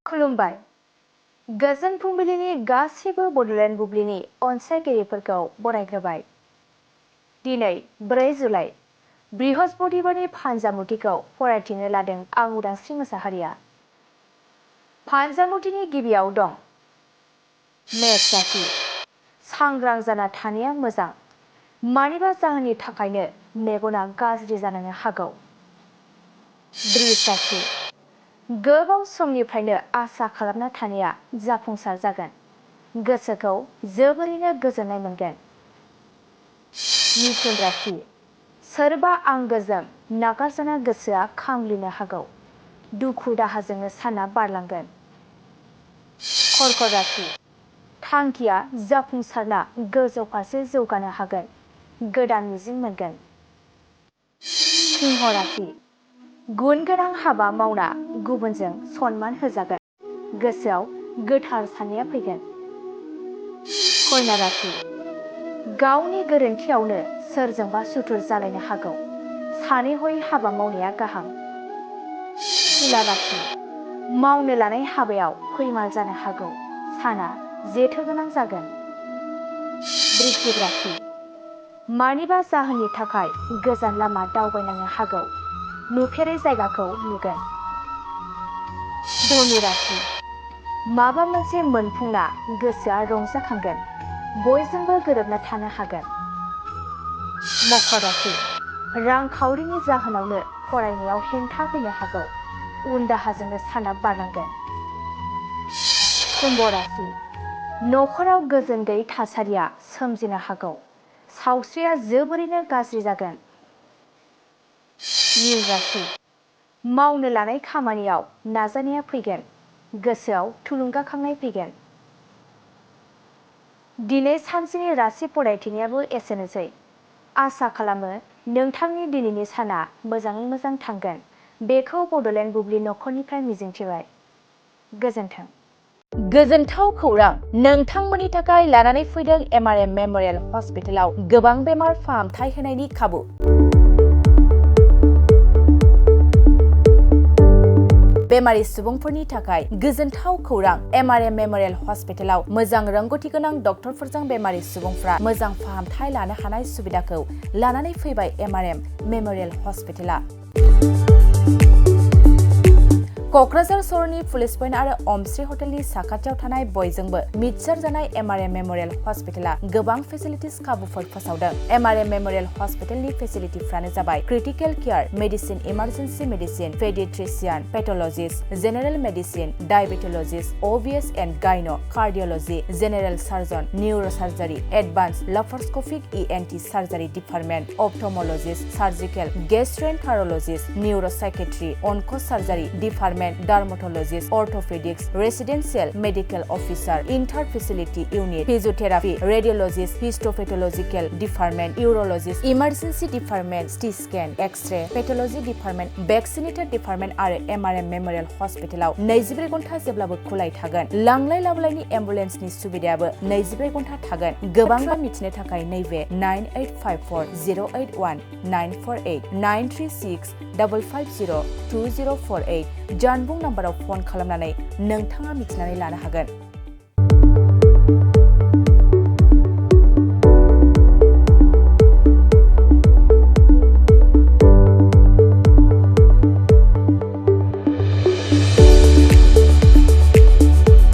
खुलुमबाय। गोजोन फुंबिलिनि गासैबो बड'लेण्ड बुब्लिनि अनसायगिरिफोरखौ बरायग्रोबाय। दिनै 4 जुलाइ बृहस्पतिबारनि फान्जामुथिखौ फरायथिनो लादों आं उदांस्रि मोसाहारिया। फान्जामुथिनि गिबियाव दं मेष राशि। सांग्रां जाना थानाया मोजां। मानिबा जाहोननि थाखायनो मेगना गाज्रि जानो हागौ। वृष राशि। गोबाव समनिफ्रायनो आसा खालामना थानाया जाफुंसार जागोन। गोसोखौ जोबोरैनो गोजोननाय मोनगोन। मिथुन राशि। सोरबा आंगोजों नागारजाना गोसोआ खामग्लिनो हागौ। दुखु दाहाजोंनो साना बारलांगोन। कर्कट राशि। थांखिया जाफुंसारना गोजौ फारसे जौगानो हागोन। गोदान मिजिं मोनगोन। सिंह राशि। गुन गोनां हाबा मावना गुबुनजों सनमान होजागोन। गोसोआव गोथार साननाया फैगोन। कन्या राशि। गावनि गोरोन्थियावनो सोरजोंबा सुथुर जालायनो हागौ। सानै हयै हाबा मावनाया गाहाम। तुला राशि। मावनो लानाय हाबायाव फैमाल जानो हागौ। साना जेथो गोनां जागोन। वृश्चिक राशि। मानिबा जाहोननि थाखाय गोजान लामा दावबायनांनो हागौ। नुफेरै जायगाखौ नुगोन। धनु राशि। माबा मोनसे मोनफुंना गोसोआ रंजाखांगोन। बयजोंबो गोरोबना थानो हागोन। मकर राशि। रांखावरिनि जाहोनावनो फरायनायाव हेंथा फैनो हागौ। उन दाहाजोंनो साना बारलांगोन। कुम्भ राशि। नखराव गोजोन गैयै थासारिया सोमजिनो हागौ। सावस्रिया जोबोरैनो गाज्रि जागोन। मीन राशि। मावनो लानाय खामानियाव नाजानाया फैगोन। गोसोआव थुलुंगाखांनाय फैगोन। दिनै सानसेनि राशि फरायथिनायाबो एसेनोसै। आसा खालामो नोंथांनि दिनैनि साना मोजाङै मोजां थांगोन। बेखौ बड'लेण्ड बुब्लि नखरनिफ्राय मिजिंथिबाय। गोजोन्थों। गोजोनथाव खौरां! नोंथांमोननि थाखाय लानानै फैदों MRM मेम'रियेल हस्पिटालाव गोबां बेमार फाहामथाय होनायनि खाबु। बेमारि सुबुंफोरनि थाखाय गोजोनथाव खौरां! MRM मेम'रियेल हस्पिटालाव मोजां रोंग'थि गोनां डक्टरफोरजों बेमारि सुबुंफ्रा मोजां फाहामथाय लानो हानाय सुबिदाखौ लानानै फैबाय MRM मेम'रियेल हस्पिटाला। क'क्राझार सहरनि पुलिस पइन्ट आरो अमश्री हटेलनि साखाथियाव थानाय बयजोंबो मिथिसार जानाय MRM मेम'रियेल हस्पिटाला गोबां फेसिलिटिस खाबुफोर फोसावदों। MRM मेम'रियेल हस्पिटालनि फेसिलिटिफ्रानो जाबाय critical care, medicine, emergency medicine, paediatrician, pathologist, general medicine, diabetologist, OBS and gyno, cardiology, general surgeon, neurosurgery, advance laparoscopic ENT surgery department, ophthalmologist, surgical, gastroenterologist, neuropsychiatry, onco' surgery department, dermatologist, orthopaedics, residential medical officer, inter facility unit, physiotherapy, radiologist, histopathological department, urologist, emergency department, CT scan, x-ray, pathology department, vaccinator department आरो MRM memorial हस्पिटालाव 24 घन्टा जेब्लाबो खुलाय थागोन। लांलाय लाबोलायनि एम्बुलेन्सनि सुबिदायाबो 24 घन्टा थागोन। गोबां मिथिनो थाखाय नैबे 9854 081 948 936 550 2048 जानबुं नाम्बाराव फन खालामनानै नोंथाङा मिथिनानै लानो हागोन।